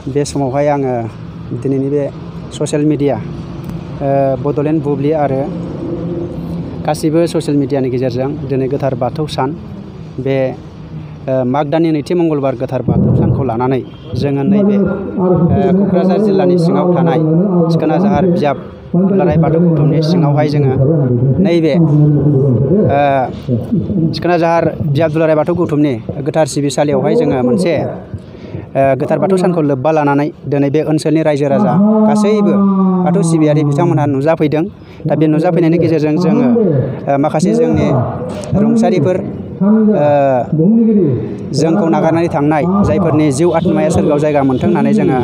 बे समावहाय आङो दिनैनि बे ससियेल मिडिया बड'लेण्ड बुब्लि आरो गासिबो ससियेल मिडियानि गेजेरजों दिनै गोथार बाथौ सान बे माग दाननि नैथि मंगलबार गोथार बाथौ सानखौ लानानै जोङो नैबे क'क्राझार जिल्लानि सिङाव थानाय सिखोना जाहार बिजाब दुलाराय बाथौ गौथुमनि सिङावहाय जोङो नैबे सिखोना जाहार बिजाब दुलाराय बाथौ गौथुमनि गोथार सिबिसालियावहाय जोङो मोनसे गोथार बाथौ सानखौ लोब्बा लानानै दिनै बे ओनसोलनि रायजो राजा गासैबो बाथौ सिबियारि बिथांमोनहा नुजाफैदों। दा बे नुजाफैनायनि गेजेरजों जोङो माखासे जोंनि रुंसारिफोर जोंखौ नागारनानै थांनाय जायफोरनि जिउ आत्माया सोरगोआव जायगा मोनथों होननानै जोङो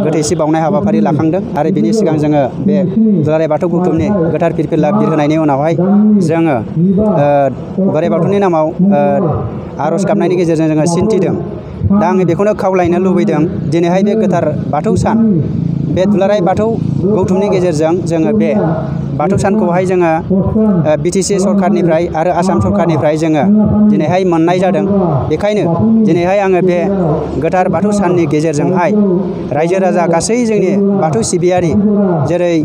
गोथैसि बावनाय हाबाफारि लाखांदों। आरो बिनि सिगां जोङो बे दुलाराय बाथौ गौथुमनि गोथार फिरफिला बिरहोनायनि उनावहाय जोङो बोराइ बाथौनि नामाव आर'ज गाबनायनि गेजेरजों जोङो सिन्थिदों। दा आङो बेखौनो खावलायनो लुबैदों, दिनैहाय बे गोथार बाथौ सान बे दुलाराय बाथौ गौथुमनि गेजेरजों जोङो बे बाथौ सानखौहाय जोङो BTC सरकारनिफ्राय आरो आसाम सरकारनिफ्राय जोङो दिनैहाय मोननाय जादों। बेखायनो दिनैहाय आङो बे गोथार बाथौ साननि गेजेरजोंहाय रायजो राजा गासै जोंनि बाथौ सिबियारि जेरै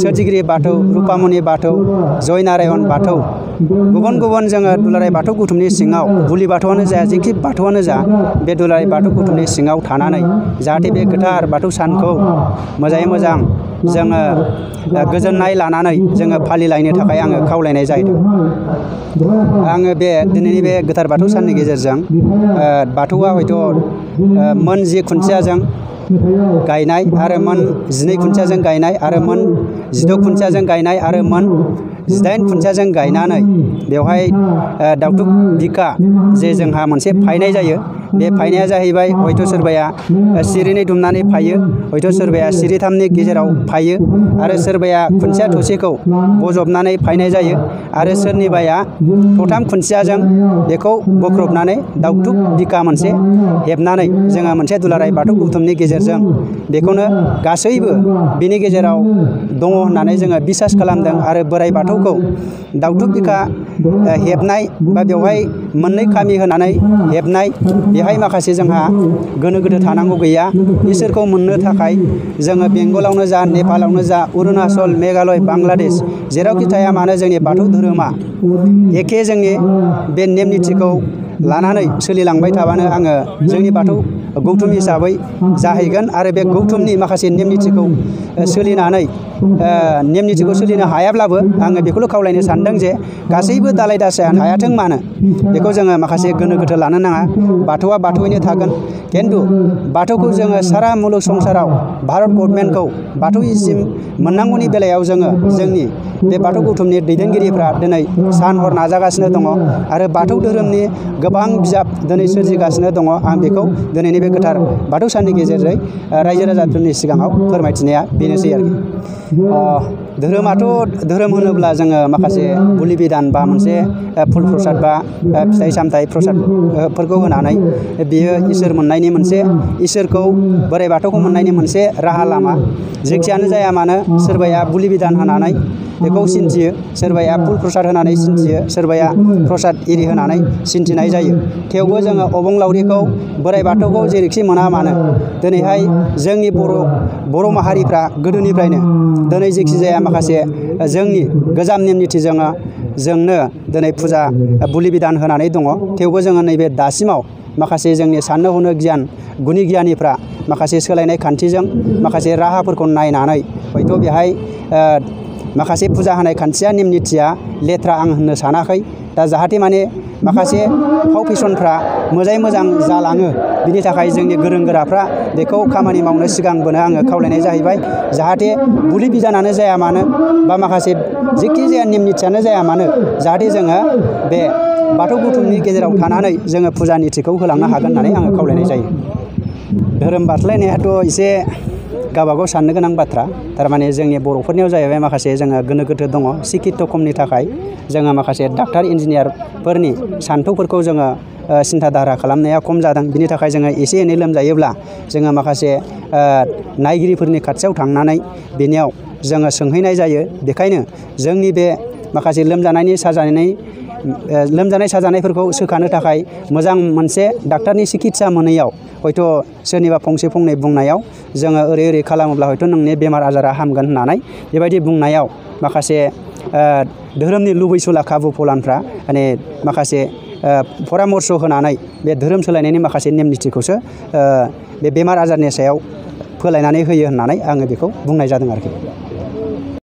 सोरजिगिरि बाथौ, रुपामनि बाथौ, जय नारायण बाथौ, गुबुन गुबुन जोङो दुलाराय बाथौ गौथुमनि सिङाव बुलि बाथौआनो जा जेखि बाथौआनो जा बे दुलाराय बाथौ गौथुमनि सिङाव थानानै जाहाथे बे गोथार बाथौ सानखौ मोजाङै मोजां जोङो गोजोननाय लानानै जोङो फालिलायनो थाखाय आङो खावलायनाय जाहैदों। आङो बे दिनैनि बे गोथार बाथौ साननि गेजेरजों बाथौआ हयथ' मोन 10 खुन्थियाजों गायनाय आरो मोन 12 खुन्थियाजों गायनाय आरो मोन 16 खुन्थियाजों गायनाय आरो मोन 18 खुन्थियाजों गायनानै बेवहाय दाउथुब बिखा जे जोंहा मोनसे फायनाय जायो। बे फायनाया जाहैबाय हयथ' सोरबाया सिरिनै दुमनानै फायो, हयथ' सोरबाया सिरिथामनि गेजेराव फायो आरो सोरबाया खुन्थिया थसेखौ बजबनानै फायनाय जायो आरो सोरनिबाया थथाम खुन्थियाजों बेखौ बोख्रबनानै दाउथुब बिखा मोनसे हेबनानै जोङो मोनसे दुलाराय बाथौ गौथुमनि गेजेरजों बेखौनो गासैबो बिनि गेजेराव दङ होननानै जोङो बिसास खालामदों। आरो बोराइ बाथौखौ दाउथुब बिखा हेबनाय बा बेवहाय मोननै खामि होनानै हेबनाय, बेहाय माखासे जोंहा गोनो गोथो थानांगौ गैया। इसोरखौ मोननो थाखाय जोङो बेंगलावनो जा, नेपालावनो जा, अरुणाचल, मेघालय, बांलादेश जेरावखि थाया मानो जोंनि बाथौ धोरोमा एखे जोंनि बे नेम निथिखौ लानानै सोलिलांबाय थाबानो आङो जोंनि बाथौ गौथुम हिसाबै जाहैगोन। आरो बे गौथुमनि माखासे नेम निथिखौ सोलिनानै नेम निथिखौ सोलिनो हायाब्लाबो आङो बेखौल' खावलायनो सानदों जे गासैबो दालाय दासाया थायाथों मानो बेखौ जोङो माखासे गोनो गोथो लानो नाङा। बाथौआ बाथौयैनो थागोन, खिन्थु बाथौखौ जोङो सारा मुलुग संसाराव भारत गभर्नमेन्टखौ बाथौसिम मोननांगौनि बेलायाव जोङो जोंनि बे बाथौ गौथुमनि दैदेनगिरिफ्रा दिनै सान हर नाजागासिनो दङ आरो बाथौ धोरोमनि गोबां बिजाब दिनै सोरजिगासिनो दङ। आं बेखौ दिनैनि बे गोथार बाथौ साननि गेजेरजों रायजो राजाफोरनि सिगाङाव फोरमायथिनाया बेनोसै आरोखि। धोरोमाथ' धोरोम होनोब्ला जोङो माखासे बुलि बिदान बा मोनसे फुल प्रसाद बा फिथाइ सामथाइ प्रसादफोरखौ होनानै बियो इसोर मोननायनि मोनसे, इसोरखौ बोराइ बाथौखौ मोननायनि मोनसे राहा लामा। जेखियानो जाया मानो सोरबाया बुलि बिदान होनानै बेखौ सिन्थियो, सोरबाया फुल प्रसाद होनानै सिन्थियो, सोरबाया प्रसाद इरि होनानै सिन्थिनाय जायो। थेवबो जोङो अबंलावरिखौ बोराइ बाथौखौ जेरैखि मोना मानो दिनैहाय जोंनि बर' माहारिफ्रा गोदोनिफ्रायनो दिनै जेखि जाया माखासे जोंनि गोजाम नेम निथिजोंनो दिनै फुजा बुलि बिदान होनानै दङ। थेवबो जोङो नैबे दासिमाव माखासे जोंनि साननो हनो गियान गुनि गियानिफ्रा माखासे सोलायनाय खान्थिजों माखासे राहाफोरखौ नायनानै हयथ' बेहाय माखासे फुजा होनाय खान्थिया नेम निथिया लेथ्रा आं होननो सानाखै। दा जाहाथे माने माखासे फाव फेसनफ्रा मोजाङै मोजां जालाङो बिनि थाखाय जोंनि गोरों गोराफ्रा बेखौ खामानि मावनो सिगांबोनो आङो खावलायनाय जाहैबाय। जाहाथे बुलि बिदानानो जाया मानो बा माखासे जेखि जाया नेम निथियानो जाया मानो जाहाथे जोङो बे बाथौ गौथुमनि गेजेराव थानानै जोङो फुजा निथिखौ होलांनो हागोन होननानै आङो खावलायनाय जायो। धोरोम बारस्लायनायाथ' एसे गावबागाव साननो गोनां बाथ्रा। थारमाने जोंनि बर'फोरनियाव जाहैबाय माखासे जोङो गोनो गोथो दङ। सिकित' खमनि थाखाय जोङो माखासे डाक्टार इन्जिनियारफोरनि सान्थौफोरखौ जोङो सिन्था धारा खालामनाया खम जादों। बिनि थाखाय जोङो एसे एनै लोमजायोब्ला जोङो माखासे नायगिरिफोरनि खाथियाव थांनानै बेनियाव जोङो सोंहैनाय जायो। बेखायनो जोंनि बे माखासे लोमजानाय साजानायफोरखौ सोखानो थाखाय मोजां मोनसे डाक्टारनि सिकित्सा मोनैयाव हयथ' सोरनिबा फंसे फंनै बुंनायाव जोङो ओरै खालामोब्ला हयथ' नोंनि बेमार आजारा हामगोन होननानै बेबायदि बुंनायाव माखासे धोरोमनि लुबैसुला खाबु फलानफ्रा माने माखासे परामर्श होनानै बे धोरोम सोलायनायनि माखासे नेम निथिखौसो बे बेमार आजारनि सायाव फोलायनानै होयो होननानै आङो बेखौ बुंनाय जादों आरोखि।